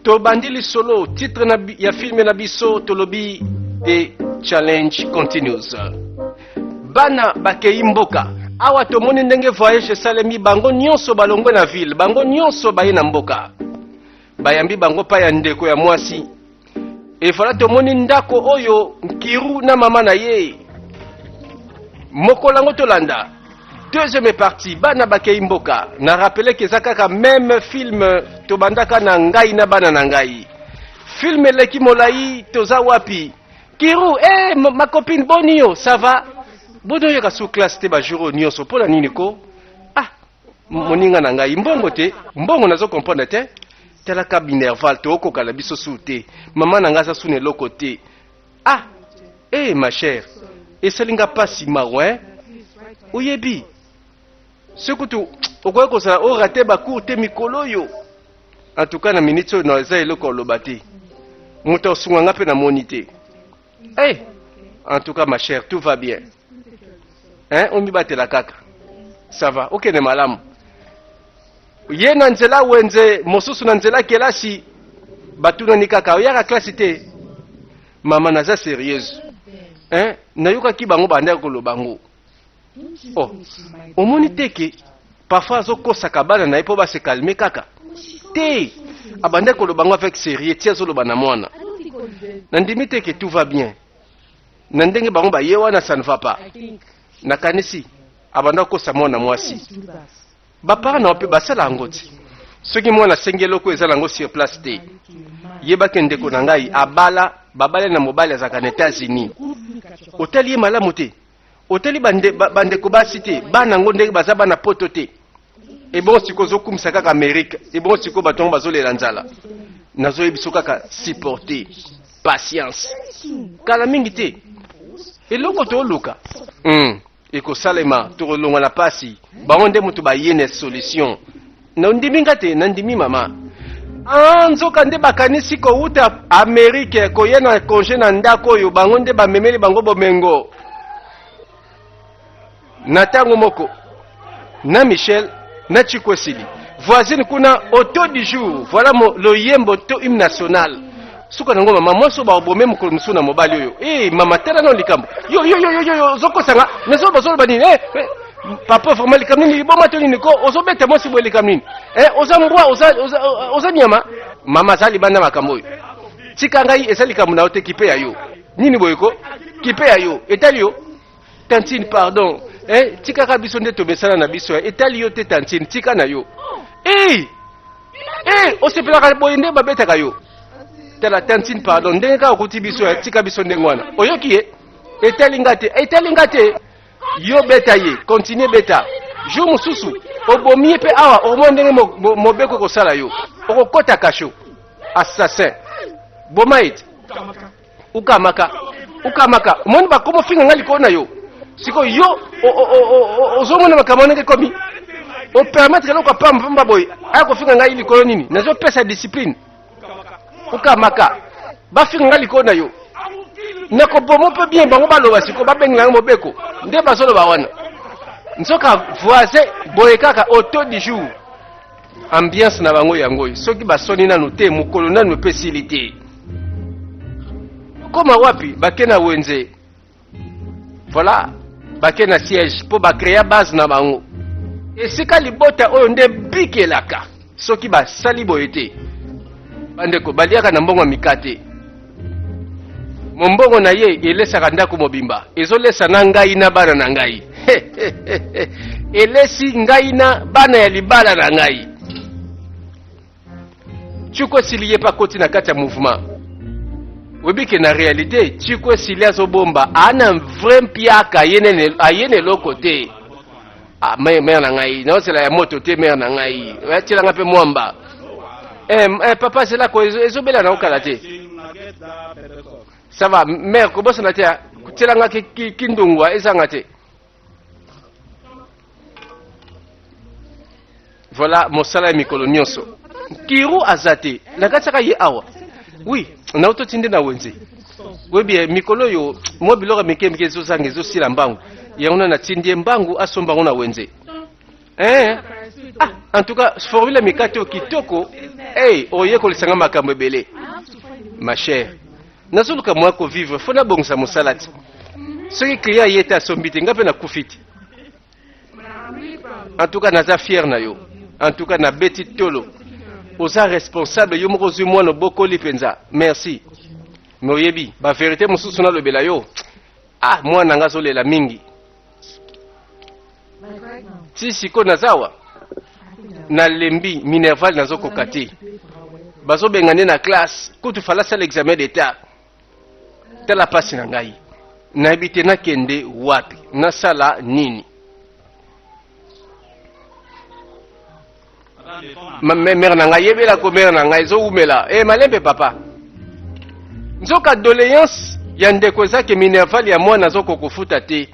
Tobandi lisolo, titre na, ya film na biso tolobi The Challenge Continues. Bana bakei mboka. Awa tomoni ndenge voyage esalemi, bango nyonso balongwe na ville, bango nyonso baye na mboka. Bayambi bango pa ya ndeko ya mwasi. Et voilà tomoni ndako oyo Nkiru na mama na ye. Mokolo yango tolanda deuxième partie bana bakei mboka. Na rappele ke eza kaka même film tobandaka na ngai na bana na ngai. Film eleki molai toza wapi? Kiru, eh ma copine boni yo, ça va? Boni oyaka sous classe te ba jour oyo nyonso mpo na nini ko? Ah, moninga na ngai mbongo te mbongo nazo comprendre te talaka minerval tookoka na biso su te mama na ngai aza su na eloko te ah eh ma chère esali nga pasi mawa hein oyebi soki kutu okoki kozala orate bacour te mikolo oyo en tout cas na minute oyo eza eloko oloba te moto asunga nga mpe namoni te Hey, en tout cas ma chère, tout va bien. Hein, omibatela kaka. Ça va, okende malamu. Ye na nzela wenze, mosusu na nzela kelasi, batunani kaka, oyaka klasi te. Mama naza sérieuse. Hein, nayokaki bango bandaki koloba ngo. Oh, omoni te ke parfois azokosaka bana na ye mpo base calme kaka te abandaki koloba ngo avec sérieux ti azoloba na mwana nandimi te ke tout va bien na ndenge bango baye wana ça ne va pas nakanisi abanda kokosa mwana mwasi Ba parents na yo pe basala yango ti. Soki mwana asengi eloko eza nango sur place te. Yeba ke ndeko na ngai abala, babale na mobali azalaka na Etats Unis. Otali ye malamu te. Otali bande, ba, bandeko basi te. Bana yango ndenge baza bana poto te. Ebongo sikoyo ozokumisa kaka Amerique. Ebongo sikoyo bato yango bazolela nzala. Nazoyebiso kaka supporter. Patience. Kala mingi te. Eloko toluka. Ekosalema tokolongwa na pasi bango nde mutu baye na solution na ondimi nga te na ndimi mama ah nzoka nde bakanisi kowuta Amerique koya na congé na ndako oyo bango nde bamemeli bango bomengo na ntango moko na Michel na Chikwesili voisine kuna auto du jour voilà mo, loyembo to hymne national suka nango mama mwasi oyo bakobome mokolo mosusu na mobali oyo e eh, mama tala nano likambo yo yo yo yo yo ozokosa nga nazo bazoloba nini eh, eh, papa vraiment likambo nini liboma to nini ko ozobeta mwasi boye likambo nini eh, oza mbwa oza, oza, oza nyama mama aza libanda makambo oyo tika ngai eza likambo na yo te kipe ya yo nini boye ko kipe ya yo etali yo Tantine pardon eh, tikaka biso nde tomesana na biso eh, etali yo te tantine tika na yo eh, eh, osepelaka boye nde babetaka yo tala tantine pardon ndenge kaka okuti biso eh, tika biso ndenge wana oyoki ye etali nga te etali nga te yo beta ye continue beta jour mosusu obomi ye mpe awa okomona ndenge mobeko ekosala yo okokota kasho assassin boma ye te Ukamaka ukamaka omoni bakoma ofinga nga likolo na yo sikoyo yo ozomona makambo ndenge ekomi opermettre eloko ya pamba pamba boye aya kofinga ngai likolo nini nazopesa discipline ukamaka bafinga ngai likolo na yo nakobomo mpe bien bango baloba sikoyo babengela ngai mobeko nde bazoloba wana nzoka voisin boye kaka auto du jour Ambiance na bango yango oyo soki baswani nanu te mokolo nanu epe esili te. Koma wapi bake na wenze voilà bake na siège mpo ba créa base na bango esika libota oyo nde bikelaka soki basali boye te bandeko baliaka na mbongo ya mikate mombongo na ye elesaka ndako mobimba ezolesa na ngai na bana na ngai elesi ngai na bana ya libala na ngai Chiko esili ye mpe akoti na kati ya mouvement oyebi ke na réalité Chiko esili azobomba ana vrai mpiaka aye na eloko te ah, mare na ngai naozela ya moto te mare na ngai atiela ngai mpe mwamba eh, eh, papa zela ko ezobela na okala te ça va mare kobosana te ah. tiela nga kindungwa ezanga te voilà mosala ya mikolo nyonso kiru aza te nakatisaka ye awa oui nautoti nde na wenze oyebi eh, mikolo oyo mwa biloko ya mike mike ezozanga ezosila mbangu yango na natindi ye mbangu asomba yango na wenze eh. ah, en tout cas formule ya mikate oyo kitoko Hey, oyekolisa nga makambo ebele. Ma chère, nazoluka moyen kovivre, fo nabongisa mosala ti. Soki client aye te asombi te, nga mpe nakufi ti. En tout cas, naza fier na yo. En tout cas, nabeti tolo. Oza responsable, yo moko ozwi mwana obokoli mpenza. Merci. Mais oyebi, ba verite mosusu nalobela yo. Ah, mwana nga azolela mingi. Ti sikoyo naza awa nalembi minerval nazokoka te bazobenga nde na classe kutu fala asala examen d'etat tala mpasi na ngai nayebi te nakende wapi nasala nini mere na ngai yebela ko mere na ngai ezowumela e malembe papa nzoka doléance ya ndeko eza ke minerval ya mwana azokoka kofuta te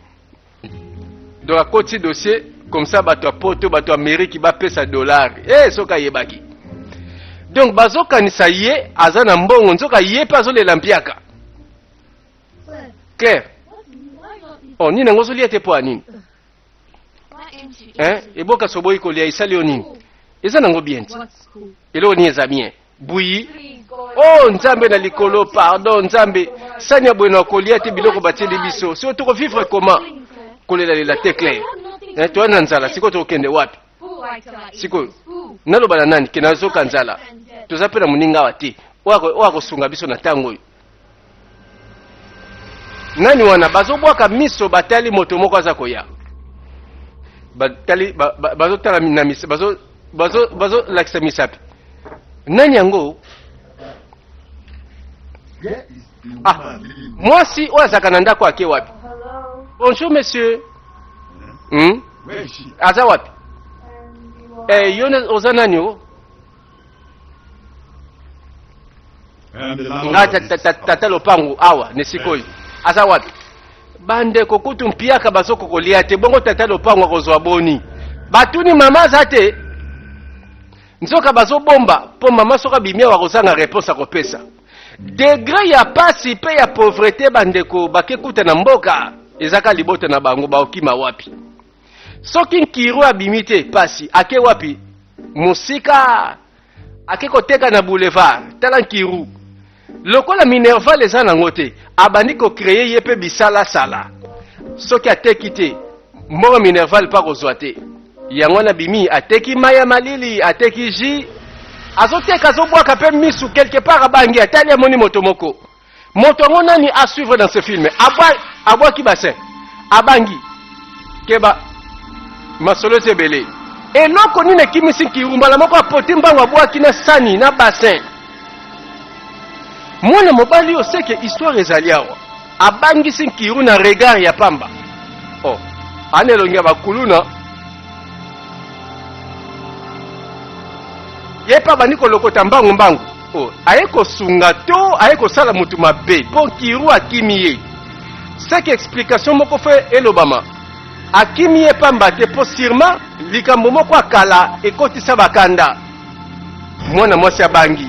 donc akoti dossier comme ça bato ya poto bato ya ameriki bapesa dollar e soki ayebaki donc bazokanisa ye aza na mbongo nzoka ye mpe azolela mpiaka claire oh nini yango ozolia te mpo ya nini hein eboka soboyi kolia esali yo nini eza nango bien ti eloko nini eza bien buyi oh nzambe na likolo pardon nzambe sani ya boye na kolia te biloko batieli biso sikoyo tokovivre comment kolelalela te claire eh, toya na nzala sikoyo tokokende wapi sikoyo naloba na nani ke nazoka nzala toza mpe na moninga awa te oyo akosunga biso na ntango oyo nani wana bazobwaka miso batali moto moko aza koya batali bazotala na miso bazolakisa misapi nani yango ah mwasi oyo azalaka na ndako ake wapi bonjour monsieur hmm? aza wapi eh, yo oza nani o nga tata lopango awa ne sikoyo aza wapi bandeko kutu mpiaka bazoko kolia te bongo tata lopango akozwa boni batuni mama aza te nzoka bazobomba mpo mama soki abimi awa akozanga reponse akopesa degre ya pasi mpe ya pauvrete bandeko bakekuta na mboka ezaka libota na bango baokima wapi Soki Nkiru abimi te pasi ake wapi? Mosika ake koteka na boulevard. Tala Nkiru lokola minerval eza nango te, abandi ko créer ye pe bisala sala. Soki ateki te mbongo minerval pa kozwa te. Yango wana bimi ateki mai ya malili, ateki jus, azoteka azobwaka pe misu quelque part abangi atali amoni moto moko. Moto yango nani a suivre dans ce film? Abwa abwaki bassin. Abangi. Keba. Masolo eza ebele. Eloko nini ekimisi Nkiru mbala moko apoti mbangu abwaki na sani na bassin. Mwana mobali oyo seke histoire ezali awa. Abangisi Nkiru na regard ya pamba. Oh, ana elongi ya bakuluna. Ye mpe abandi kolokota mbangu mbangu. Oh, aye kosunga to aye kosala motu mabe mpo Nkiru akimi ye. Seke explication moko fe elobama. Akimi ye pamba te mpo sûrement likambo moko ya kala ekotisa bakanda. Mwana mwasi abangi.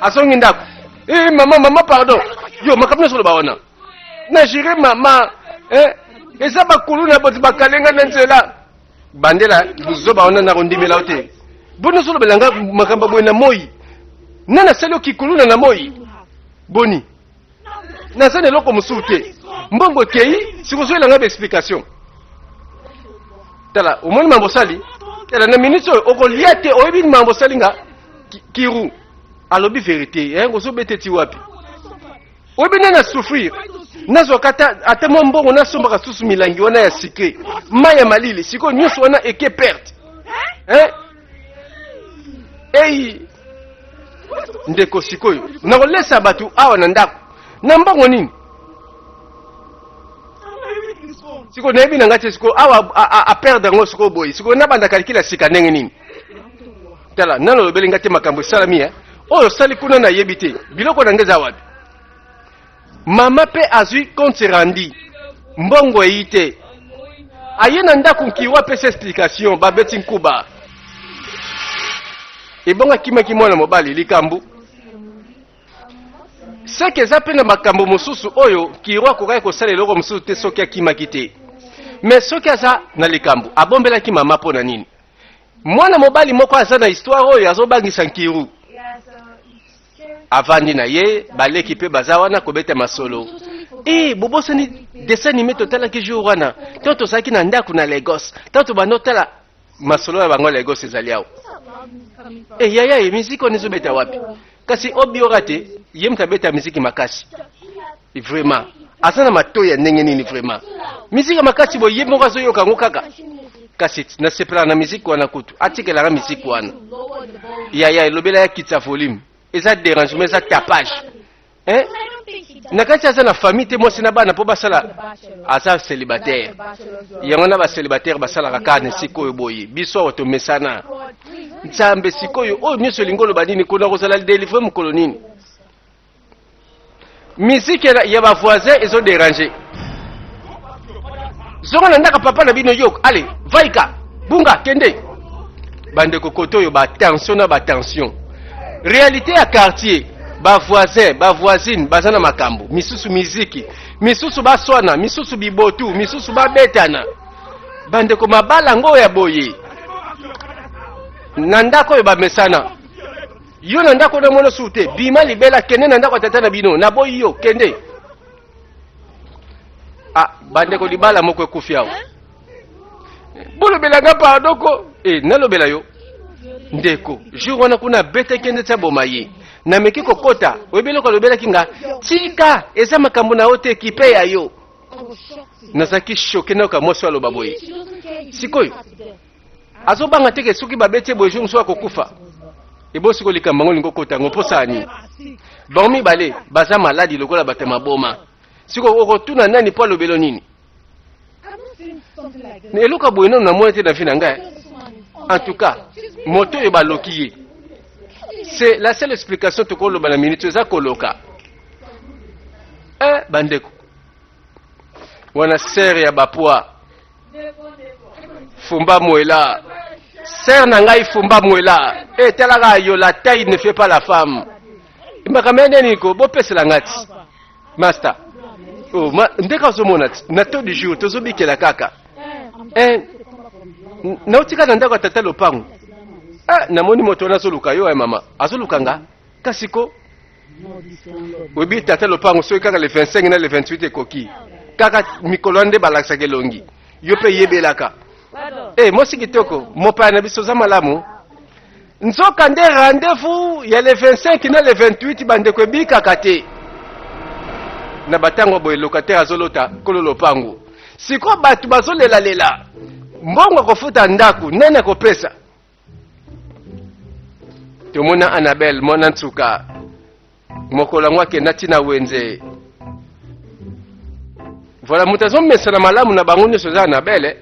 Azongi ndako. Eh mama mama pardon. Yo makambo nyonso oloba wana. Na jure mama eh eza bakuluna bato bakalenga na nzela. Bandela buzoba wana nakondimela yo te. Boni ozolobela nga makambo boye na moi? Nani asali yo kikuluna na moi? Boni naza na eloko mosusu te, mbongo ekei, sikozoyela nga baexplication. Tala, omoni mambo osali? Tala na minute oyo okolia te, oyebi mambo osali nga Kiru alobi verite, eh, ozobete ti wapi? Oyebi nani a souffrir? Nazwaka ata, ata mwa mbongo nasombaka susu milangi wana ya sucre, mai ya malili, sikoyo nyonso wana eke perte. Hein? Ei ndeko, sikoyo nakolesa bato awa na ndako na mbongo nini? Sikoyo nayebi na ngai te, sikoyo awa a perdre yango sikoyo boye, sikoyo nabanda calcul ya sika ndenge nini? Tala nano olobeli ngai te makambo esalami eh? Oyo osali kuna nayebi te, biloko na ngai eza wapi? Mama pe azwi compte rendu, mbongo eyi te, aye na ndako Nkiru apesi explication, babeti nkuba. Ebongo akimaki mwana mobali likambo seke eza mpe na makambo mosusu oyo Nkiru akokaki kosala eloko mosusu te soki akimaki te. Mais soki aza na likambo abombelaki mama mpo na nini? Mwana mobali moko aza na histoire oyo azobangisa Nkiru. Avandi na ye, baleki mpe baza wana kobeta masolo. Eh, bobosani dessin anime totalaki jour wana ntango tozalaki na ndako na Lagos, ntango tobanda otala masolo ya bango ya Lagos ezali awa. Eh, yaya ye miziki wana ezobeta wapi? Kasi obiora te, ye moto abeta miziki makasi. Vraiment, aza na matoi ya ndenge nini vraiment? Miziki ya makasi boye ye moko azoyoka yango kaka. Kasi nasepelaka na miziki wana kutu, atikelaka miziki wana. Yaya elobela ya kitsa volume. Eza dérangement, eza tapage. Hein? Na kati aza na famille te mwasi na bana mpo basala aza célibataire. Yango na ba célibataire basalaka kaka na esika oyo boye. Biso awa tomesana. Nzambe sikoyo oyo nyonso elingi oloba nini kuna kozala délivre mokolo nini? Musique ya ba voisin ezo déranger. Zonga na ndaka papa na bino yok. Allez, vaika. Bunga kende. Bandeko koto oyo ba tension na ba tension. Réalité ya quartier, ba voisin, ba voisine baza na makambo. Misusu miziki, misusu baswana, misusu bibotu, misusu babetana. Bandeko mabala ngo ya boye. Na ndako oyo bamesana. Yo na ndako na mona su te, bima libela kende na ndako ya tata na bino, naboyi yo, kende. Ah, bandeko libala moko ekufi awa. Bolobela nga pardon ko. Eh, nalobela yo. Ndeko, jour wana kuna abetaki nde tia boma ye. Nameki kokota, oyebi eloko alobelaki nga, tika eza makambo na yo te, kipe ya yo. Nazalaki choqué nayoka mwasi aloba boye. Sikoyo azobanga te ke soki babeti ye boye jour mosusu akokufa. Ebosi ko likambo yango olingi okota yango mposa ya nini? Bango mibale baza maladi lokola bato ya maboma. Sikoyo okotuna nani mpo alobelo nini? Eloko ya boye nano namoni te na vie na ngai. En tout cas, moto oyo baloki ye. C'est la seule explication tokoloba na minute eza koloka. Eh, bandeko. Wana sœur ya bapwa. Fumba mwela. Sœur na ngai fumba mwela. Eh, talaka yo la taille ne fait pas la femme. Makambo ya nini ko bopesela nga ti. Master. Oh, ma, ndeka ozomona ti na taux du jour tozobikela kaka. Eh, nautika na ndako ya tata lopango. Ah, namoni moto wana azoluka yo eh, mama. Azoluka nga. Kasi ko oyebi tata lopango soki kaka le 25 na le 28 ekoki kaka mikolo wana nde balakisaka elongi yo mpe yebelaka e mwasi kitoko mopaya na biso oza malamu nzoka nde rendez-vous ya le 25 na le 28 bandeko ebikaka te na batango boye locataire azolota kolo lopango sikoyo bato bazolelalela mbongo akofuta ndako nani akopesa tomona Annabelle mwana nsuka mokolo yango akenda ntina wenze voilà moto azomesana malamu na bango nyonso eza Annabelle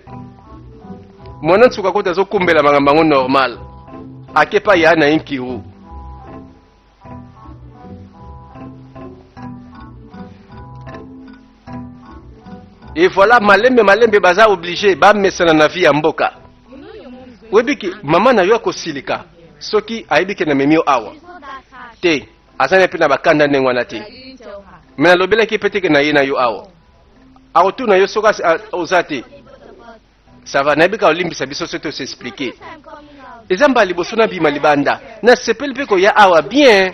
mwana nsuka kota azokumbela makambo yango normal akepa ya na ye nkiru Et voilà malembe malembe baza obligé bamesana na vie ya mboka. Oyebi ke mama na yo akosilika soki ayebi ke namemi yo awa te, aza na mpe na bakanda ndenge wana te. Me nalobelaki mpe te ke naye na yo awa, akotuna yo soki oza te. Ça va, nayebi ka olimbisa biso soki tosexplike. Eza mbala liboso nabima libanda, nasepeli mpe koya awa bien.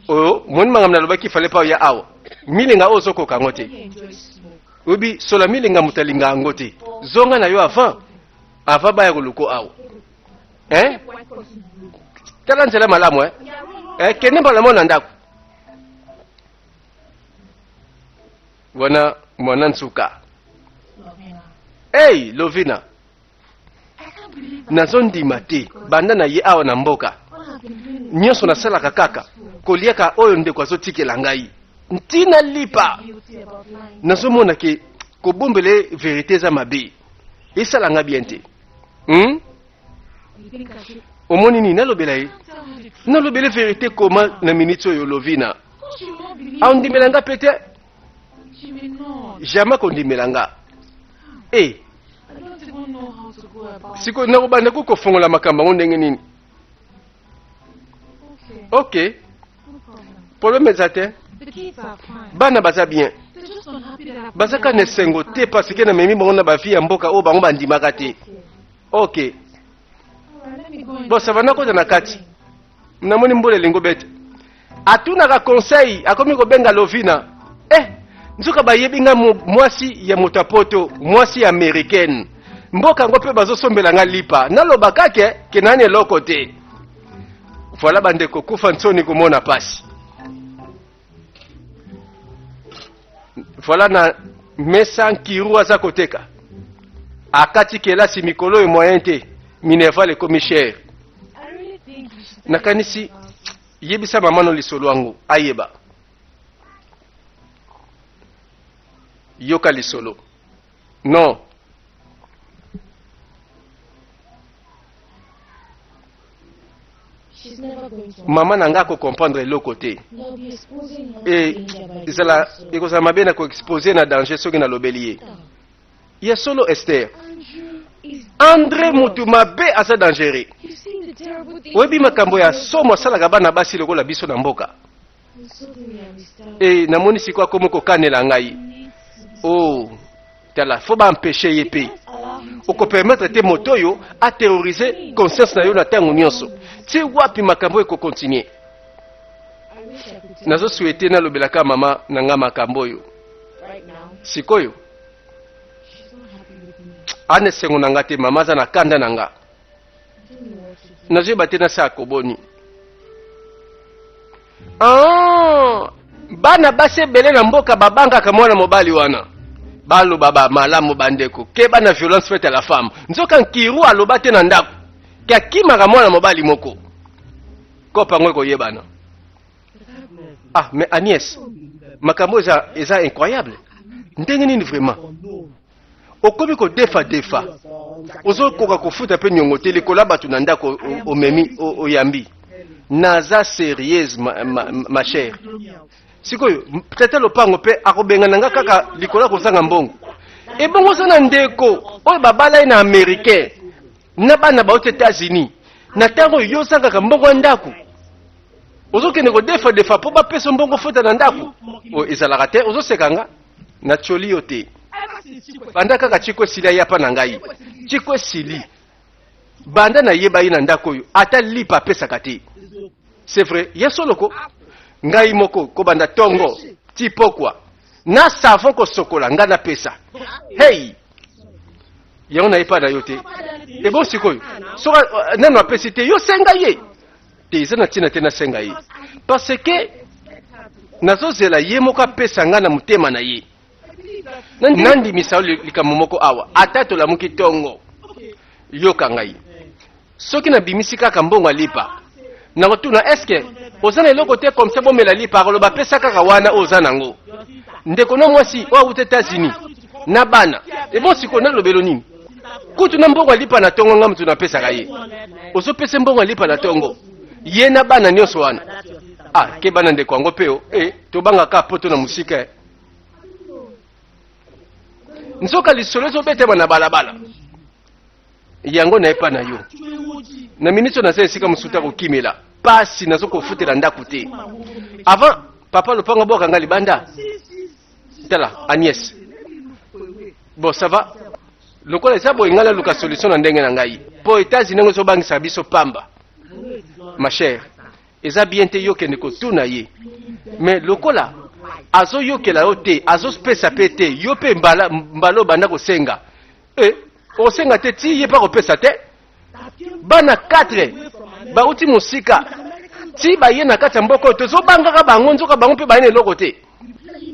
Oyo moni makambo nalobaki fallait pas oya awa. Milinga oyo ozokoka yango te. Oyebi sola milinga moto alinga yango te. Zonga na yo avant avant baya koluko awa. Hein? Tala nzela malamu eh? Eh, kende mbala mona ndako. Wana mwana nsuka. Hey, Lovina. Nazondima te banda na ye awa na mboka nyonso nasalaka kaka koliaka oyo ndeko azotikela ngai ntina lipa nazomona ke kobombela ye verite eza mabe esala nga bien te hmm? omoni nini nalobela ye nalobela verite koma na minute oyo lovina aondimela nga pe te jamais kondimela nga e eh. sikoyo nakobanda ko kofongola makambo yango ndenge nini ok problème eza te bana baza bien baza kaka na esengo te parce que namemi bango na bavie ya mboka oyo bango bandimaka te. Ok, bon, ça va, nakota na kati. Namoni mbula elingi obeta. Atunaka conseil, akomi kobenga Lovina. Eh, nzoka bayebi nga mwasi ya moto ya poto, mwasi ya americaine. Mboka yango mpe bazosombela nga lipa. Naloba kake ke nani eloko te. Voilà bandeko, kufa nsoni komona pasi. Voilà na mesa Nkiru aza koteka. Akati kelasi mikolo oyo moyen te. Minerval ekomi cher. Nakanisi yebisa mama no lisolo yango ayeba. Yoka lisolo. Non. Mama na nga akocomprendre eloko te. E, ezala ekozala mabe na koexpose na danger soki nalobeli ye. Ya solo Esther. Andre mutu mabe aza dangereux. Oyebi makambo ya somo asalaka bana basi lokola biso na mboka. E namoni sikoyo akomi kokanela ngai. Oh, tala, faut ba empêcher ye pe. Okopermettre te moto oyo aterroriser conscience na yo na ntango nyonso. Ti wapi makambo ekokontinue? Nazo souhaiter nalobelaka mama na nga makambo oyo. Sikoyo ana esengo na nga te, mama aza na kanda na nga. Nazoyeba te nasala koboni. Ah, bana basi ebele na mboka babangaka mwana mobali wana. Baloba ba malamu bandeko, keba na violence faite à la femme. Nzoka Nkiru aloba te na ndako ke akimaka mwana mobali moko. Kopa yango ekoyebana. Ah, mais Agnès, makambo eza, eza incroyable. Ndenge nini vraiment? Okomi kodefa defa, ozokoka kofuta mpe niongo te likolo ya bato na ndako omemi oyambi. Naza sérieuse ma, ma, ma chère. Sikoyo tata lopango mpe akobengana nga kaka likolo ya kozanga mbongo. Ebongo oza na ndeko oyo babala ye na américain na bana bauti États-Unis, na ntango oyo yo ozangaka mbongo ya ndako, ozokende kodefa defa mpo bapesa mbongo futa na ndako. Oyo ezalaka te. Ozoseka nga natioli yo te. Banda kaka Chiko esili aya pa na ngai, Chiko esili banda nayeba ye na ndako oyo ata lipa apesaka te. C'est vrai, ye solo ko ngai moko kobanda tongo ti pokwa na savon kosokola ngai napesa. Hey, yango nayepa na yo te. Ebo sikoyo soki nano apesi te, yo senga ye te, eza na ntina te nasenga ye parce que nazozela ye moko apesa ngai na motema na ye. Nandimisa yo likambo moko awa, ata tolamuki ntongo, yoka ngai, soki nabimisi kaka mbongo ya lipa, nakotuna eske oza na eloko te comme ça bomela lipa, akoloba pesa kaka wana oyo oza nango. Ndeko no mwasi oyo awuta États-Unis na bana, ebon sikoyo nalobelo nini? Kutu na mbongo ya lipa na ntongo nga moto napesaka ye, ozopesa mbongo ya lipa na ntongo ye na bana nyonso wana. Ah, ke bana ndeko yango mpe o eh, tobangaka poto na mosika eh. Nzoka lisolo ezobetama na balabala yango na epa na yo na miniti oyo naza esika mosusu ta kokimela pasi, nazo kofutela ndako te avant papa lopango abwaka nga libanda. Tala Agnès, bon ça va, lokola eza boye ngai naluka solution na ndenge na ngai mpo États-Unis yango ezobangisa biso pamba. Ma chère, eza bien te yo kende kotuna ye, mais lokola azoyokela yo te, azopesa mpe te, yo mpe mbala mbala obanda kosenga e osenga te ti ye mpe akopesa te. Bana 4 bauti mosika ti baye na kati ya mboka oyo, tozobangaka bango, nzoka bango mpe baye na eloko te.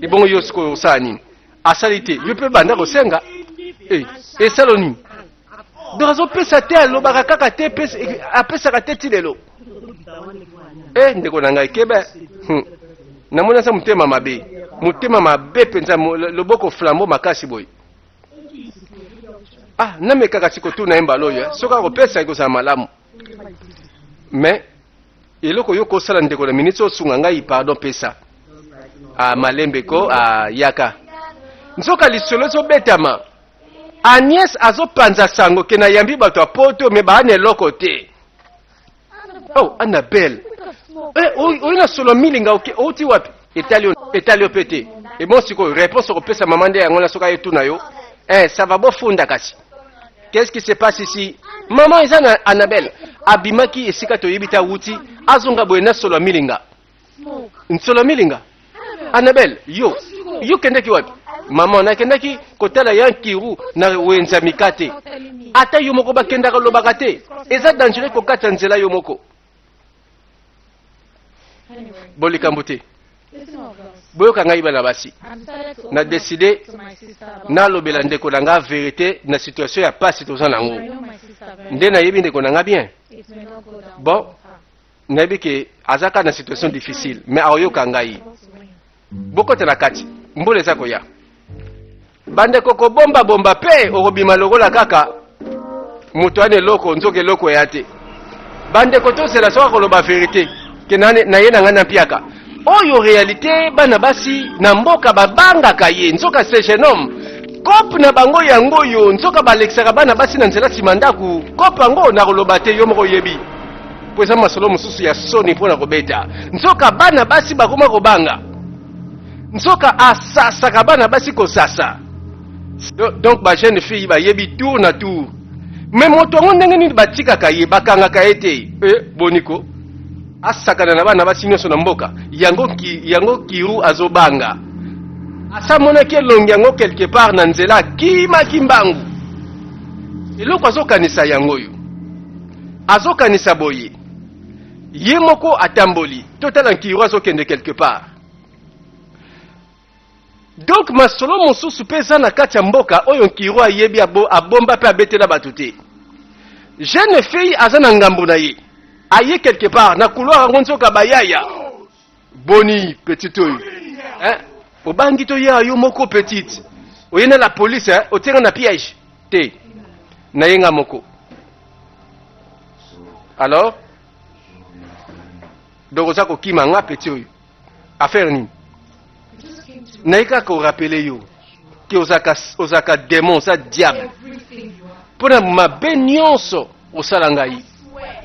Ebongo yo sikoyo osala nini? Asali te, yo mpe banda kosenga e esalo nini? Donc azopesa te, alobaka kaka te, apesaka te ti lelo. E ndeko na ngai kebe, namoni aza motema mabe, motema mabe mpenza, loboko flambeau makasi boye. Ah, namekaka ti kotuna ye mbala oyo, soki akopesa ekozala malamu. Mais eloko yo kosala ndeko na miniti osunga ngai, pardon pesa. Ah, malembe ko, ah, yaka. Nzoka lisolo ezobetama, Agnès azopanza sango ke nayambi bato ya poto me baa na eloko te. Oh, Annabelle, eh, oyo na solo milinga outi wapi? Etali etali yo mpe te. Ebon sikoyo réponse okopesa mama nde yango na soki ayetuna yo. Eh, ça va, bofunda kasi. Qu'est-ce qui se passe ici? Maman eza na Annabelle. Abimaki esika toyebi te awuti, azonga boye na solo ya milinga. Nsolo ya milinga? Annabelle, yo, yo kendaki wapi? Maman, nakendaki kotala ya Nkiru na wenza mikate. Ata yo moko bakendaka lobaka te. Eza dangereux kokata nzela yo moko. Bo likambo te. Boyoka ngai bana basi. Na decide nalobela ndeko na nga verite na situation ya pasi toza nango. Nde nayebi ndeko na nga bien. Bon, nayebi ke aza kaka na situation difficile mais akoyoka ngai. Bokota na kati, mbula eza koya. Bandeko kobomba bomba pe okobima lokola kaka moto ana eloko nzoka eloko ya te. Bandeko tozela soki akoloba verite ke na ye na ngai na mpiaka. Oyo realite bana basi na mboka babangaka ye nzoka ce jeune homme cope na bango yango oyo nzoka balekisaka bana basi na nzela nsima ndako cope yango nakoloba te yo moko oyebi mpo eza masolo mosusu ya soni mpo na kobeta nzoka bana basi bakoma kobanga nzoka asasaka bana basi kosasa donc ba jeune fille bayebi tour na tour me moto yango ndenge nini batikaka ye bakangaka ye te e boniko asakana na bana basi nyonso na mboka yango, ki, yango kiru azobanga asamonaki elongi yango quelque part na nzela akimaki mbangu eloko azokanisa yango oyo azokanisa boye ye moko atamboli totala nkiru azokende quelque part donc masolo mosusu mpe eza na kati ya mboka oyo nkiru ayebi abomba mpe abetela bato te jeune fille aza na ngambo na ye aye quelque part na couloir yango nzoka bayaya boni petite oyo hein? Obangi toya yo moko petite oye na la police hein? Otianga na piège te naye nga moko alors donc oza kokima nga petit oyo affaire nini naye kaka korapele yo ke ozalaka ozalaka demon oza diable mpo na mabe nyonso osala ngai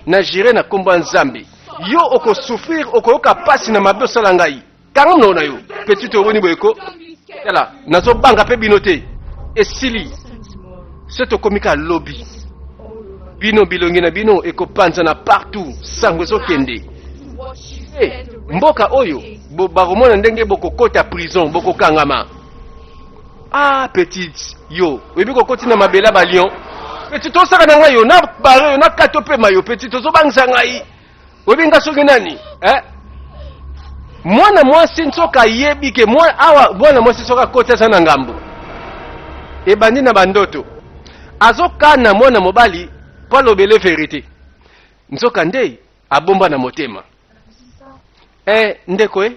na jure na nkombo ya nzambe yo okosouffrir okoyoka mpasi na mabe osala ngai kanga monoko na yo petit oboni boye ko tala nazobanga mpe bino te esili se tokomi ka lobi bino bilongi na bino ekopanzana partout sango ezokende hey, mboka oyo bo, bakomona ndenge bokokota prison bokokangama ah petite yo oyebi kokoti na mabele ya balion petit tosaka na ngai yo na bare yo na kato mpe mayo petit tozobangisa ngai oyebi nga soki nani eh? mwana mwasi nsoka ayebi ke mwa, awa mwana mwasi soki akoti aza na ngambo ebandi na bandoto azokana mwana mobali mpo alobele verite nzoka nde abomba na motema eh, ndeko e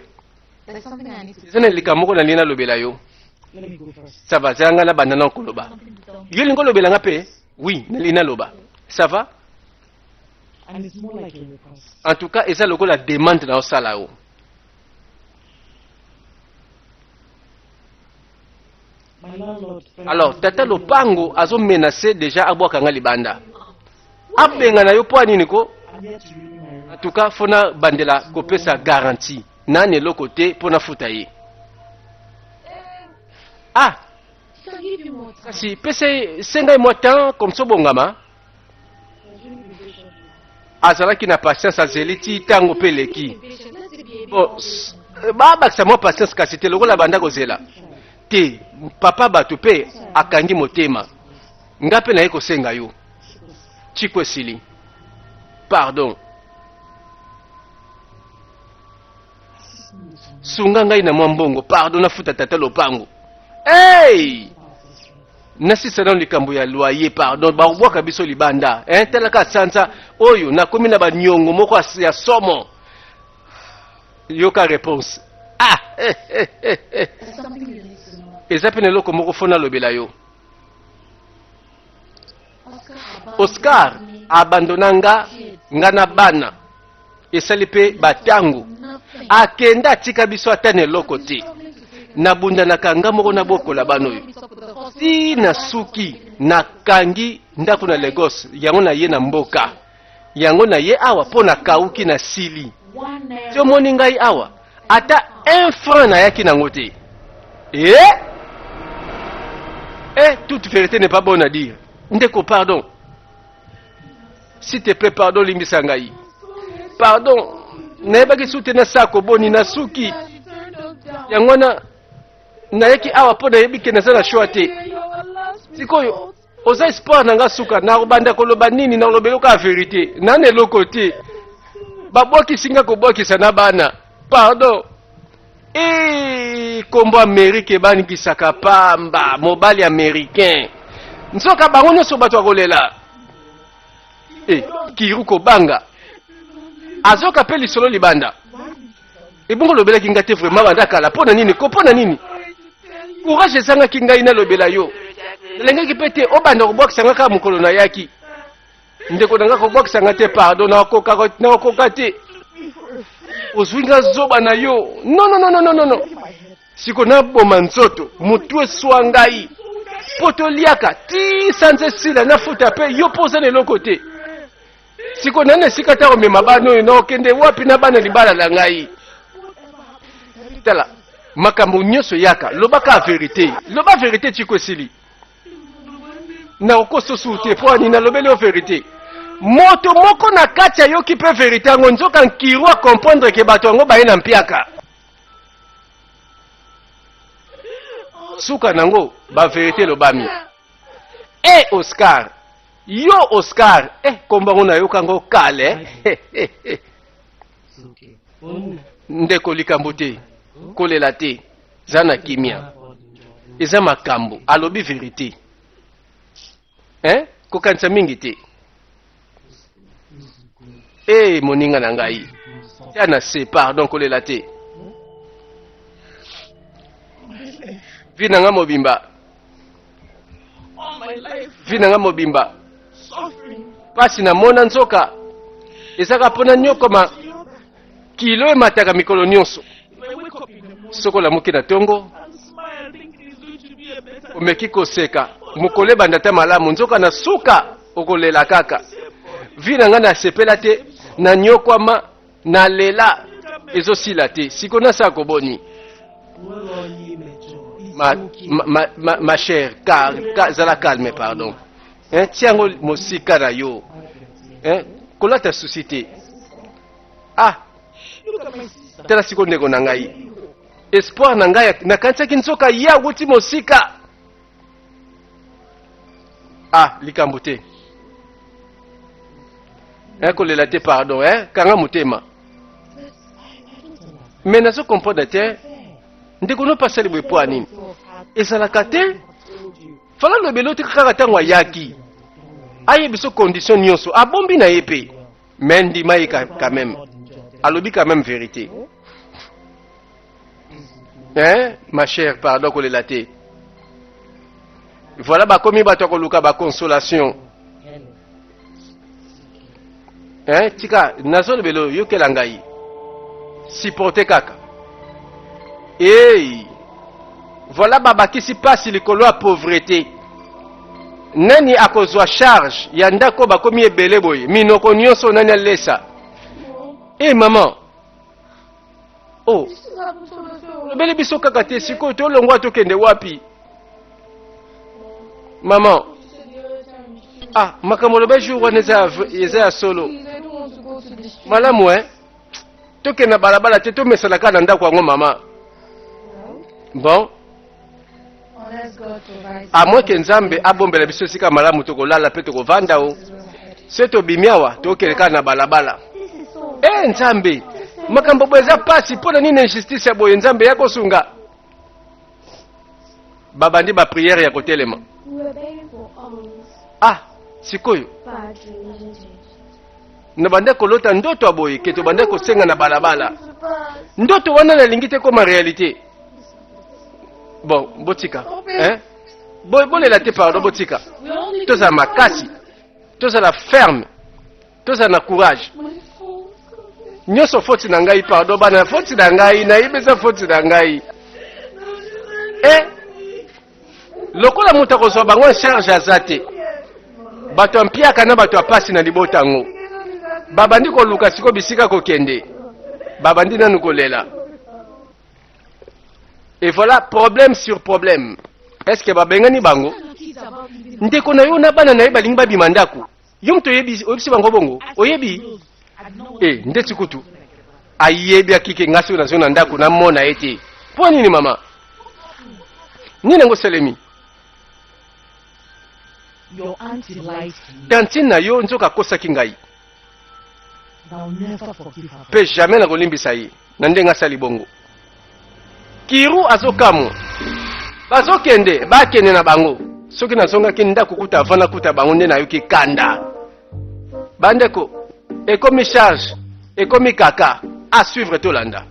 eza na likambo moko nalingi nalobela yo ça va zela ngai nabanda na koloba yo olingi olobela nga mpe oui nalingi naloba ça va en tout cas eza lokola demande na osala yo alors tata lopango azo menace déjà abwaka nga libanda abenga na yo mpo nini ko en tout cas fo na bandela kopesa garantie nani eloko te mpo nafuta ye ah kasi pesa senga ye mwa temps comme so bongama azalaki na patience azeli ti ntango mpe eleki bon babakisa mwa patience kasi te lokola banda kozela te papa bato mpe akangi motema nga mpe naye kosenga yo chiko esili pardon sunga ngai na mwa mbongo pardon nafuta tata lopango hey! Nasisa nano likambo ya loyer pardon bakobwaka biso libanda eh, talaka sanza oyo nakomi na baniongo moko ya somo yoka réponse ah eh, eh, eh, eh. Eza mpe na eloko moko fo nalobela yo Oscar abandona nga nga na bana esali mpe batango akenda atika biso ata na eloko te nabundanaka nga moko nabokola bana oyo ti na suki nakangi ndako na Lagos yango na ye na mboka yango na ye awa mpo nakauki na sili ti omoni ngai awa ata un franc nayaki nango te e eh, toute vérité n'est pas bonne à dire. Ndeko pardon. S'il te plaît pardon limbisa ngai. Pardon. Nayebaki su te na sako boni na suki. Yango wana nayaki awa mpo nayebi ke naza na choix te. Sikoyo oza espoir na nga suka nakobanda koloba nini nakoloba eloko ya verite nana eloko te babwakisi nga kobwakisa na bana pardon Ee, kombo Amerike ebanikisaka pamba mobali américain nzoka bango nyonso bato ya kolela e kiru kobanga azoka mpe lisolo libanda ebongo olobelaki nga te vraiment banda kala mpo na nini ko mpo na nini courage ezangaki ngai nalobela yo nalengaki mpe te obanda kobwakisa nga kaka mokolo nayaki ndeko na nga kobwakisa nga te pardon nakoka te ozwi nga zoba na yo non non non non non non siko naboma nzoto motu eswa ngai mpo toliaka ti sanza esila nafuta mpe yo mpo oza na eloko te siko nani esika ta komema bana oyo nakokende wapi na bana libala na ngai tala makambo nyonso yaka lobaka verité loba verité tiko esili nakokososu te mpo ani nalobeli yo verité moto moko na kati ayoki mpe verité yango nzoka nkiru acomprendre ke bato yango baye na mpiaka suka nango baverité elobami e Oscar yo Oscar e kombo yango nayoka yango kale ndeko likambo te kolela te za na kimia eza makambo alobi verité eh? Kokanisa mingi te e moninga na ngai tia na se pardon kolela te vie na nga mobimba vie na nga mobimba mpasi namona nzoka ezaka mpona nyokoma kilo emataka mikolo nyonso soki olamuki na ntongo omeki koseka mokolo ebanda ta malamu nzoka na suka okolela kaka vie na ngai nasepela te nanyokwama nalela ezosila te siko nasala koboni ma chère car, car, zala calme pardon hein, tia yango mosika na yo hein, kolata susi te ah tala siko ndeko na ngai espoir na ngai nakanisaki nzoka ye awuti mosika ah likambo te eh, kolela te pardon eh, kanga motema me nazo comprendre te ndeko no pasali boye po ya nini ezalaka te fala lobelo te kaka ntango ayaki ayebi so condition nyonso abombi na ye mpe me ndima ye quand même alobi quand même vérité hein ma chère pardon kolela te voilà bakomi bato ya koluka baconsolation hein tika nazolobela oyo yokela ngai supporte kaka ei voilà babakisi mpasi likolo ya pauvreté nani akozwa charge ya ndako bakomi ebele boye minoko nyonso nani alesa e mama oh lobeli biso kaka te sikoyo tolongwa tokende wapi mama ah makambo oloba jour wana eza ya solo malamu e tokende na balabala te tomesana kaka na ndako yango mama bon à moins ke Nzambe abombela biso esika malamu tokolala mpe tokovanda o se tobimi awa tokende kaka na balabala e Nzambe makambo boye eza pasi mpo na nini injustice ya boye Nzambe ya kosunga babandi baprière ya kotelema ah sikoyo na banda kolota ndoto ya boye ke tobanda kosenga na balabala ndoto wana nalingi te koma réalité bon botika hein? Bolela te pardon botika tozala makasi tozala ferme tozala na courage nyonso foti na ngai pardon bana foti na ngai nayebi eza foti na ngai e lokola moto akozwa bango en charge aza te bato ya mpiaka na bato ya pasi na libota yango babandi koluka sikoyo bisika kokende babandi nanu kolela et voilà problème sur problème est ce que babengani bango. Ndeko na yo na bana na ye balingi babima ndako. Yo moto oyebi, oyebisi bango bongo? Oyebi? E, ndeti kutu ayebi akike ngai soki nazo na ndako namona ye te. Mpo nini mama? Nini yango esalemi? Tantine na yo nzoka akosaki ngai mpe jamais nakolimbisa ye na ndenge asali bongo. Kiru azokamwa, bazokende bakende na bango. Soki nazongaki ndako kuta avant nakuta bango nde nayoki kanda. Bandeko, ekomi charge, ekomi kaka à suivre, tolanda.